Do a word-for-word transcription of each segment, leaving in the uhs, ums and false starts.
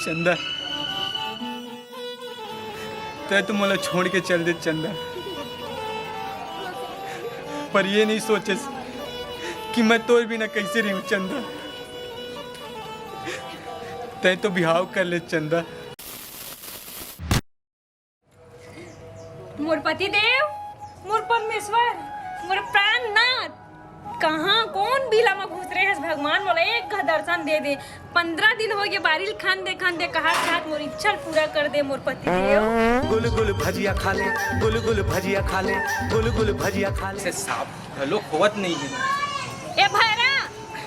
चंदा, तैं तो मोला छोड़ के चल दे चंदा, पर ये नहीं सोचेस कि मैं तोर बिना कैसे रहूं चंदा। तैं तो बिहाव कर ले चंदा। मोर पति देव, मोर परमेश्वर, मोर प्राणनाथ, कहाँ कोन बिला म घुसरे हस भगवान, मोला एक घ दर्शन दे दे। पंद्रह दिन हो गे बारिल खंदे खंदे, कहत कहत मोर इच्छा पूरा कर दे मोर पति देव। गुल गुल भजिया खा ले, गुल गुल भजिया खा ले, गुल गुल भजिया खा ले। से साफ घलो खोवत नहीं है। ए भैरा,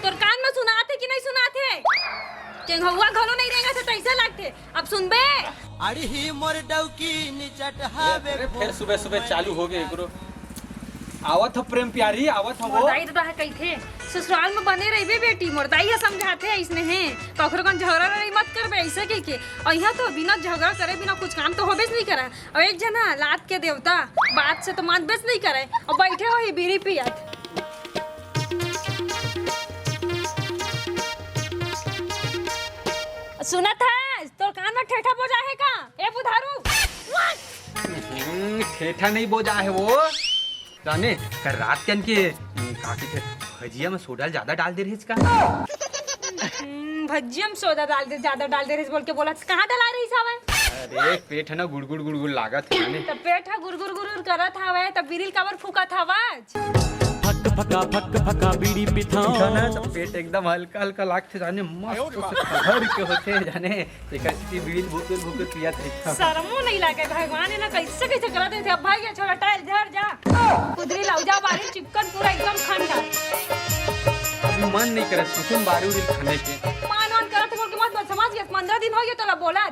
तोर कान म सुनात हे कि नहीं सुनात हे? केंघुआ घलो नहीं रेंगत हे, तैसे लागथे। अब सुनबे? अड़ी ही मोर डौकी निचट हावे। अरे, फेर सुबह सुबह चालू हो गे एकरो। आवत हो प्रेम प्यारी, आवत हो मोर वो। दाई तो कहिथे, ससुराल में बने रहिबे बेटी, मोर दाई ह समझाथे अइसने हे, कखरो कन झगड़ा लड़ाई मत करबे, अइसे कहिके। अउ इहाँ तो बिना झगड़ा करे, बिना कुछ काम तो होबेच नहीं करे। अउ एक झन ह लात के देवता, बात से तो मानबेच नहीं करे, अउ बइठे होही बीड़ी पियत। सुनत हस, तोर कान में ठेठा बोजा हे का? ए बुधारू। हम्म, ठेठा नहीं बोजा हे वो। जाने, कल रात के अनके, हम्म, का कहिथे, भजिया में सोडा ज्यादा डाल दे रहिस का? हम्म, भजिया में सोडा डाल दे, ज्यादा डाल दे रहिस बोल के बोलत, कहाँ डला रहिस हवय? अरे, पेट ह ना गुड़गुड़ गुड़गुड़ लागत हे जाने। त पेट ह गुड़गुड़ गुड़गुड़ करत हवय, त बीड़ी ल काबर फूकत हवय? फक फका फक फका बीड़ी पिथौं। पिथौं ना, त पेट एकदम हल्का हल्का लागथे जाने, मस्त से भर के होथे जाने। एकर सेती बीड़ी भुकुर भुकुर पियत रहिथौं। शरमो नहीं लागे भगवान, एला कैसे कैसे करा देथे। अब भाई ये छोरा टाइल झर जा, कुदरी लाऊ जा, बारी चिक्कन पूरा एकदम खंडा। अभी मन नहीं करत कुसुम बारी उरी खाने के। मान वान करत बोल के मत बोल, समझ गए? पंद्रह दिन हो गए तोला बोला।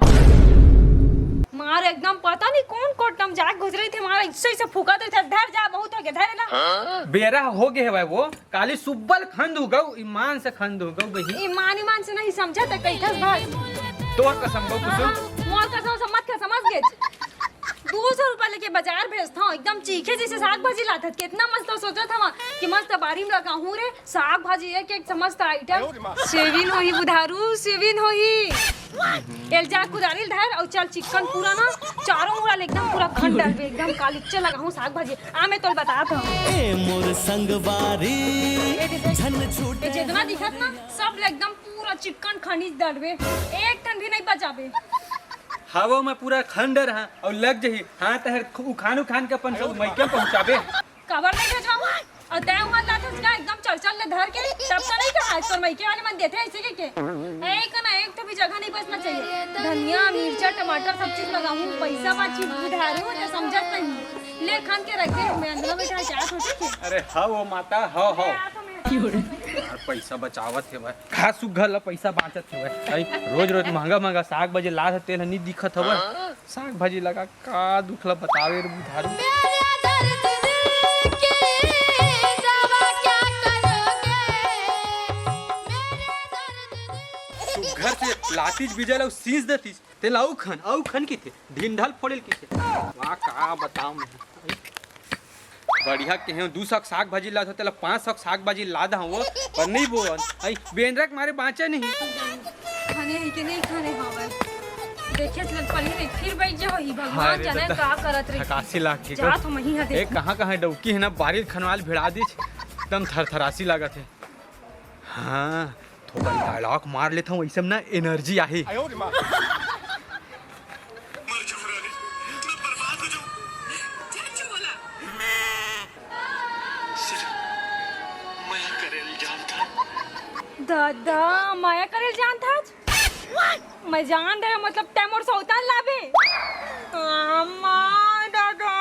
मार एकदम पता नहीं कौन कोटम जाके घुस रही थी, मार ऐसे ऐसे फूका देथे, धर जा, बहुत हो गया, धर ना। बेरा हो गए है वो। काली सुब्बल खंद हो गऊ, ईमान से खंद हो गऊ बही। ईमान, ईमान से नहीं समझा त कहिथस भाई। तोर कसम गऊ हाँ, कुसुम। हाँ, मोर कसम से मत खा, समझ गे? दो सौ रुपया लेके बाजार भेजथव, एकदम चीखे जैसे साग भाजी लाथत। कितना मस्त सोचत हवा कि मस्त बारी में लगाहूं रे, साग भाजी एक एक से मस्त आइटम। सेविन होही बुधारू, सेविन होही। एल जा कुदारी ल धर अउ चल चिक्कन पूरा ना चारों मुड़ा ले एकदम पूरा खन डालबे, एकदम काली चल लगाहूं साग भाजी। आ, मैं तोल बतात हूँ। ए मोर संगवारी, ए दे, दे। झन छूटे ए जितना दिखत ना, सब ले एकदम पूरा चिक्कन खनिज डालबे, एक ठन भी नहीं बचाबे। हवा में पूरा खंडर हाँ, और लग जही हाँ तहर खु-, उखान उखान के अपन सब मइके पहुँचाबे। काबर नहीं भेजवाऊँ? और तय हुआ लाथस का एकदम चल चल ले धर के, तब तो नहीं कहा, तोर मइके वाले मन देथे ऐसे के, के? एक ना एक तो भी जगह नहीं बचना चाहिए। धनिया, मिर्चा, टमाटर सब चीज लगाऊं, पैसा बाची बुधारू, तो समझत नहीं। ले खान के रखे, मैं अंदर बैठा क्या सोचे के? अरे हाँ वो माता, हाँ, हाँ। यार पैसा बचावत हे भाई। खा सुग्घर ला पैसा बाँचत हे भाई। भाई, रोज रोज महंगा महंगा साग भाजी लात हे, तेल ह नी दिखत हवय। साग भाजी लगा का दुख ला बतावे रे बुधारू। मेरे दर्द दिल की दवा क्या करोगे? मेरे दर्द दिल सुग्घर से लातीच बिजल अउ सींच देतीच। तेला अउ खन, अउ खन किथे, ढिंढल फोड़ेल किथे। वाह, का बताओ मैं। बढ़िया केहेंव, दू सौ साग भाजी लात हो, तेला पाँच सौ साग भाजी ला दहूँ वो, पर नहीं बोवन। आई, बेंदरा के मारे बाँचे नहीं। खाने ही के नहीं खाने हवय। देखे से लग पड़ी नहीं, फिर बैठ जाओ ही, भगवान हाय रे जाने दादा। का करत रही। थकासी लाग के जा तो मही हा ए, देख। कहाँ, कहाँ डौकी है ना, बारिश खनवाल भिड़ा दीच, एकदम थरथरासी लागत है। हाँ, थोड़ा डायलॉग मार लेता हूँ, ऐसे में ना एनर्जी आही। दादा, मया करेल जानथस? मैं जान रहे, मतलब, तै मोर सौतान लाबे। अम्मा, दादा,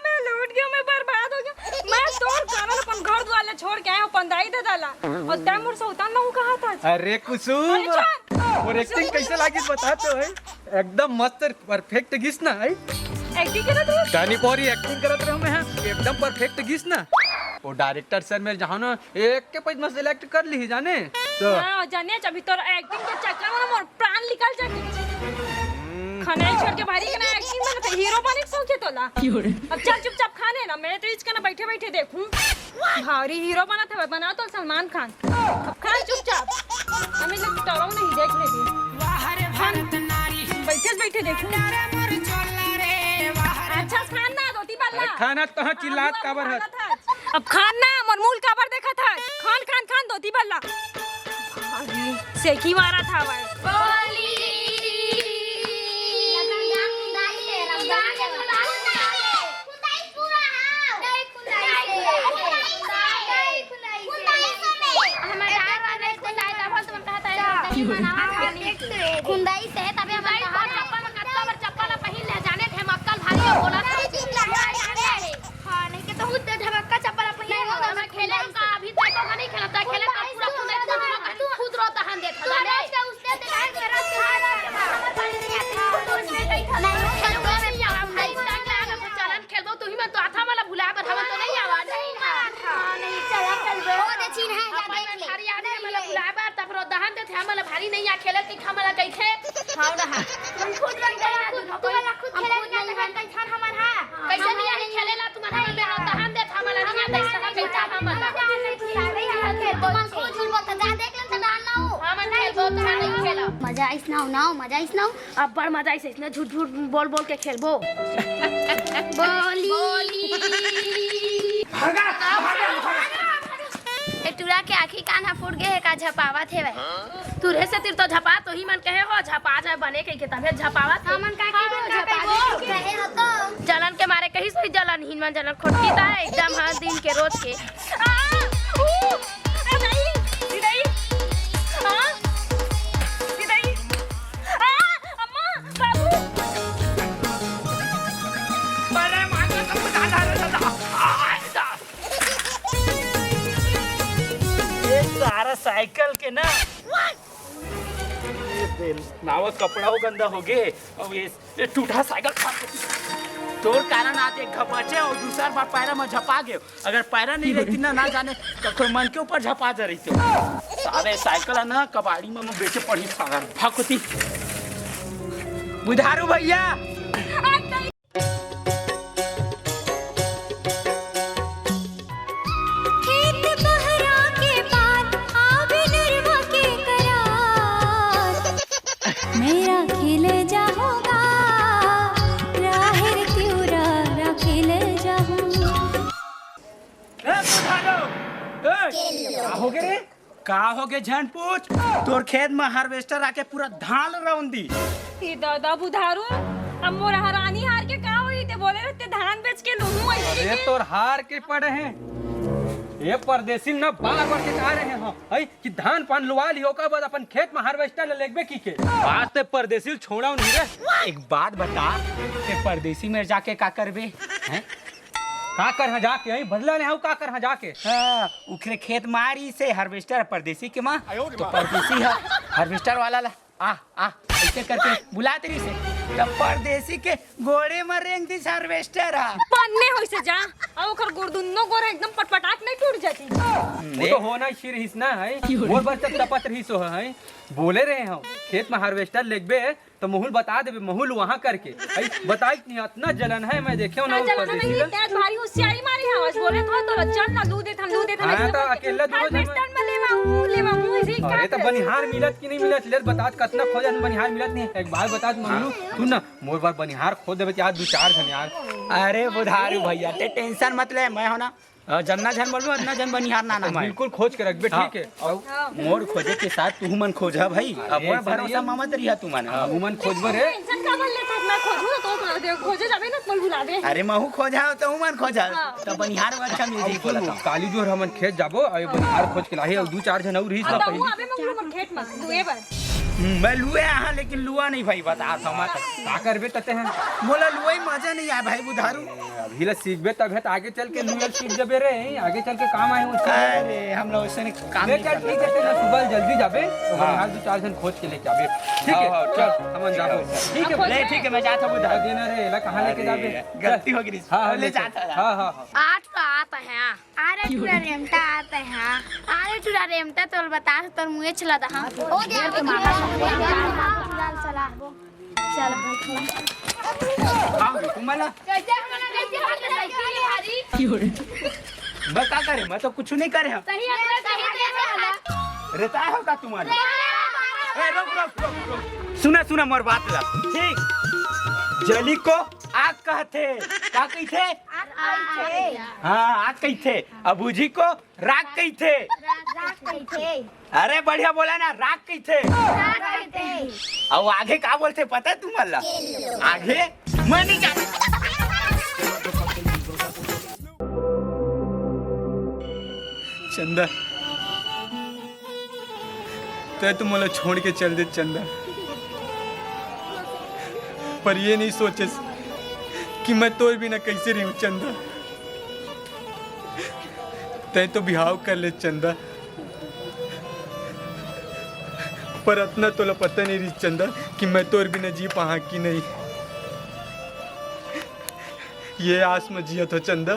मैं लूट गया, मैं बर्बाद हो गया। मैं तोर कारण अपन घर द्वार ला छोड़ के आए हूँ, पंदाई दादा ला। और तै मोर सौतान लाऊं कहा था? अरे कुसुम, अरे छोड़। और एक्टिंग कैसे लागी बता तो है। एकदम मस्त परफेक्ट गिस ना है। एक्टिंग करत रहे? दानी पौरी एक्टिंग करत रहे मैं, हाँ। एकदम परफेक्ट गिस ना। वो डायरेक्टर सर मेरे जहाँ ना एक के पैज में सिलेक्ट कर ली जाने। तो हाँ, जाने अभी तोर एक्टिंग के चक्कर में मोर प्राण निकल जाते। खाना ही छोड़ के भारी के ना एक्टिंग बनत है, हीरो बने के शौक है तोला। अब चल चुपचाप खाने ना, मैं तो इचका ना बैठे बैठे देखूं। भारी हीरो बनत है, बना तो सलमान खान। अब खा चुपचाप, हमें लोग डरो नहीं, देख लेगी। वाह रे भारत के देखूं। अच्छा, खान ना, धोती बल्ला। अरे, खाना तो हाँ, चिल्लात काबर हस? अब खान ना, मोर मुंह काबर देखत हस? खान, खान, खान, धोती बल्ला। अरे, सेकी मारत हवय। खुंदाई से, तबे हम चप्पल में कतका बार चप्पल ला पहिन ले, जाने थे मक्कल भारी हो बोला था। हाँ, नहीं के तो हुत धमक्का चप्पल ला पहिन ले, तो मैं खेले का अभी तक तो नहीं खेला था, खेले का पूरा खुंदाई से हम लोग कहीं खुद रोता हम देखा जाने। उसने देखा है मेरा नहीं खेलूंगा मैं, यहाँ हम नहीं चलन खेलबो, तू ही मन तो आथा वाला भुला बर हमन तो नहीं आवा। नहीं, हाँ, नहीं, चला खेलबो। ओ दे चिन्ह है, जा देख ले। हरियाणा वाला भुला बर तब रो दहन दे थे, हमला भारी नहीं आ खेलत कि हमला कइथे। हाव ना, हाँ। हम खुद रंग करा, तू, तू वाला खुद खेले नहीं, हम कइथन हमर, हाँ। कैसे नहीं आ खेले ला तुम्हारा में बेरा दहन दे थे, हमला नहीं आता, इस तरह कइथा हमला। तुमन खुद झूठ बोलता, जा देख ले तो डाल ना हो। हाँ, मन खेलबो, तुम्हारा नहीं खेला। मजा आइस ना हो, ना हो, मजा आइस ना हो। अब्बड़ मजा आइस, इसने झूठ झूठ बोल बोल के खेलबो। बोली। भागा, भागा, भागा। ए टूरा के आँखी कान ह फूट गे हे का, झपावत हेवय? तुरहे से तिर तो झपा, तो ही मन कहे हो झपा जाए बने कहिके, तभे झपावत हे। हमन का कहे हो, झपा दे कहे हो तो। जलन के मारे कही सोई जलन, हिन मन जलन खोटकी ता एकदम हर दिन के रोज के। आ, ऊ, ए दाई, ए दाई, आ, ए दाई, आ, अम्मा, बाबू। अरे मांगो तो दादा रे दादा। आ, दा। ये सारा साइकिल के ना। ये दे, नावा कपड़ा हो गंदा हो गे। अब ये, ये टूटा साइकिल खा। तोर कारण आज एक घपचे और दूसर बार पैरा में झपा गयो। अगर पैरा नहीं रहती ना, ना जाने कखरो मन के ऊपर झपा जा रही तो। सारे साइकिल है ना, कबाड़ी में, में बेचे पड़ी सागर भकुती। बुधारू भैया। खेत बहरा के पार, आवे नरवा के करार। मेरा खिल जाहूँगा, राहेर तिउरा रा खिल जाहूँ। ए, बुधारू! ए, का हो गे रे? का हो गे, झन पूछ। तोर खेत म हार्वेस्टर आके पूरा धान रौंद दी। ए दादा बुधारू, अब मोर हरानी हार के का होही? ते बोले रहते धान बेच के लूहूं अइसे अरे के। तोर हार के पड़े हे। ये परदेसी न बार बार के कह रहे हो, हई कि धान पान लुवा लियो, ओकर बाद अपन खेत म हार्वेस्टर ले लेगबे की के। आज ते परदेसी छोड़ा नहीं रे। एक बात बता, ते परदेसी में जाके का करबे? हैं? का करहा जाके? हई बदला ले हऊ का करहा जाके? हाँ, उखरे खेत मारी से हार्वेस्टर परदेसी के माँ, तो परदेसी ह हार्वेस्टर वाला ला आ, आ, ऐसे करके बुलात रही से, तब परदेसी के गोड़े में रेंग दिस हार्वेस्टर हा। पन्ने होई से जा, अब ओकर गोड़ दुन्नो गोड़ एकदम पटपटात नहीं टूट जाती। वो तो होना ही रहिस ना है, मोर बर तक तपत रहिस हो है, बोले रहे हम खेत में हार्वेस्टर लेगबे त महूं ल बता देबे, महूं ल वहां करके। अई, बताई नहीं, अतना जलन है, मैं देखे हो ना हाँ, ऊपर जलन देखी नहीं, ना। तेज भारी होशियारी मारी है, आज बोले तो, तो चल ना, लू देत हम, लू देत हम, हाँ, ऐसे तो बोल के। अकेला दूर हार्वेस्टर में लेवा हूँ, लेवा हूँ, ऐसे ही अरे, काम तो करे। बनिहार मिलत कि नहीं मिलत, ले बतात, कतना खोजन बनिहार मिलत नहीं। एक बात बतात, मंगलू, हाँ। सुन ना, मोर बर बनिहार खोज देबे, आज दू चार झन यार। अरे, बुधारू भैया, ते टेंशन मत ले, मैं हो ना, अ, जतना झन बोलबो, अतना झन बनिहार ना, ना, मैं। बिल्कुल खोज के रखबे, हाँ। ठीक है। अउ मोर खोजे के साथ तुहू मन खोजहा भाई। अरे, अपन ऐसा भरोसा नहीं है। ममत रिहा तुमन। हाँ, तुहू मन खोजबो रे। टेंशन काबर लेथस? मैं खोजहूँ ना, तो खोजे जाबे ना, बोल बुलाबे। अरे, महू खोजहा, तुहू मन खोजहा। हाँ। त बनिहार अच्छा मिल जाई, बोला था। काली जोर हमन खेत जाबो, अउ बनिहार खोज के लाही, अउ दू चार झन अउ रहिस हाँ, ना तो पहिले। हूँ आबे मंगलू मन खेत में, दुए बर। हम्म, मैं लुए आहा, लेकिन लुआ नहीं भाई, बता समझ। का करबे तते हैं? मोला लुआई मजा नहीं आय भाई, बुधारू। अभी ले सीखबे तभे त आगे चल के लुए सीख जबे रे, आगे चल के काम आए उससे। अरे, हम लोग ऐसे नहीं काम ले नहीं चल, करते। ठीक है, तेरे सुबह जल्दी जाबे, तो हाँ। हम यहाँ दो चार जन खोज के लेके आबे। ठीक है? हाँ, हाँ, चल, हमन जाबो। ठीक है, ले, ठीक है, मैं जाता हूँ, बुधारू। देना रे, एला कहाँ लेके अरे, जाबे? गलती हो गई। हाँ, हाँ, ले ले चल। जाता है। हाँ, हाँ, हाँ। आज तो आता है। अरे टूरा रेमटा आते हैं। अरे टूरा रेमटा, तोल बता, तोर मुँहे चला दहा। ओ दे, आगे टूरा रेमटा, चला। चल, हाँ, रुको मला। कैसे हम लोग कैसे हाथ में साइकिल है भारी? मैं का करे? मैं तो कुछ नहीं करे हम। सही है, सही है। रहता हो का तुम्हारा? ए, रुक, रुक, रुक, रुक। सुना, सुना मोर बात ला। ठीक, जली को आग कहथे। का कहिथे? हाँ, आग कहिथे। अब बुझी को राख कहिथे। राख कहिथे। अरे बढ़िया बोला ना, राख कहिथे। राख कहिथे। अउ आगे का बोलथे पता है तुमन ला? आगे मैं नहीं जानता। चंदा, तै तो मोला छोड़ के चल दे चंदा, पर ये नहीं सोचेस कि मैं तोर बिना कैसे रहूं चंदा। तै तो बिहाव कर ले चंदा, पर अतना तोला पता नहीं रही चंदा कि मैं तोर बिना जी पाहा कि नहीं। ये आस में जियत हो चंदा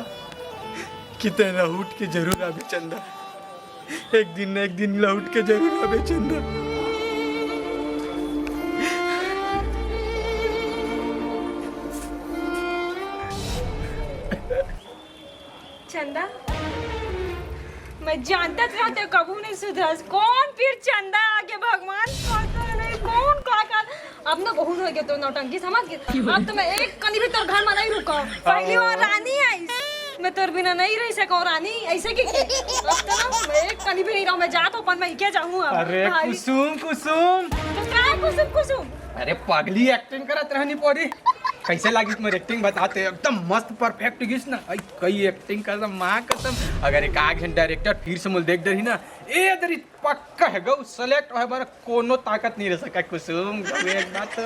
कि तै लहुट के जरूर आबे चंदा। एक दिन न एक दिन लहुट के जरूर आबे चंदा। चंदा, मैं जानता था तै कभू नहीं सुधरस। कौन फिर चंदा आगे भगवान, पता नहीं कौन का कर। अब ना बहुत हो गया तो नौटंकी समझ गए। अब तो मैं एक कनी भी तोर घर में नहीं रुका। पहली बार रानी आई, मैं तोर बिना नहीं रह सका रानी। ऐसे कि अब तो ना मैं एक कनी भी नहीं रहूं, मैं जात हूं, अपन मैं क्या जाऊं अब। अरे भाई। कुसुम, कुसुम। तो का है कुसुम, कुसुम? अरे पगली, एक्टिंग करत रहनी पोरी। कैसे लागिस मोर एक्टिंग बताते, एकदम मस्त परफेक्ट गिस ना। आई कई एक्टिंग करत मां कसम। अगर एक आध झन डायरेक्टर फिर से मोला देख डरही ना, ए दरी पक्का है गौ, सेलेक्ट होए बर कोनो ताकत नहीं रह सका कुसुम। गौ एक बात तो।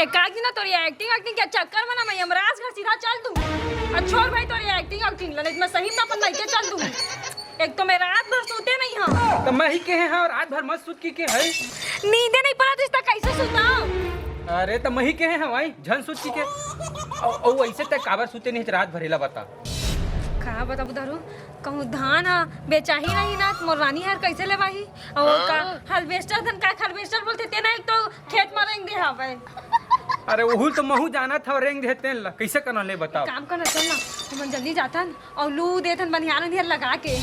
एक काज ना तोरी एक्टिंग एक्टिंग के चक्कर में ना मैं यमराज घर सीधा चल दूं। और छोड़ भाई तोरी एक्टिंग एक्टिंग ला, नहीं तो मैं सही में अपन मायके चल दूं। एक तो मैं रात भर सोते नहीं हूं। तो मैं ही कहे हैं रात भर मत सुत की के है। नींदे नहीं पड़ा तो इसका कैसे सुता? अरे तो मैं ही कहे हैं भाई झन सुत की के। औ, औ ऐसे तक काबर सुते नहीं रात भर, एला बता। का बताबू दारू, कहूँ धान ह बेचाही नहीं ना, मोर रानी हर कैसे लेवाही? और का हार्वेस्टर धन का हार्वेस्टर बोलथे, तेना एक तो खेत में रेंग दे हवे। अरे उहुल तो महू जाना था, रेंग दे तेन ला कैसे करना ले बताओ। काम करना चल ना, हमन जल्दी जाथन और लू देथन बनिहार उनिहार लगा के।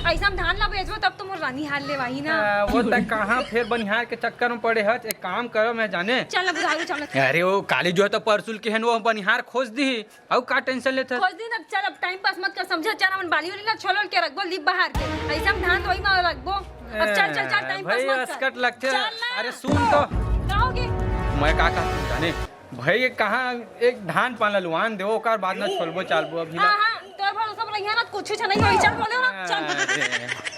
ऐसा हम धान ला बेचबो तब तो मोर रानी हार लेवाही ना। आ, वो तक कहाँ फिर बनिहार के चक्कर में पड़े हच, एक काम करो मैं जाने। चल ना बुधारू चल ना। अरे वो काली जो है तो परसुल के हन वो बनिहार खोज दी। अउ का टेंशन लेथस? खोज दिन, अब चल, अब टाइम पास मत कर, समझे? चल, हमन बाली वाली ना छोल के रखबो, लिप बाहर के, ऐसा हम धान वही में रखबो। अब चल, चल, चल, ए, टाइम पास भाई, मत कर। असकट लगथे। चल ना। अरे सुन तो। का होगे? मैं का कहत हूँ जाने, भाई ये कहाँ एक धान पान ला लुआन देवो, ओकर बाद ना छोलबो चालबो अभी ना। हाँ, हाँ, तोर भरोसा पर रहिया ना, कुछ अच्छा नहीं होई, चल बोले ना, चल। अरे।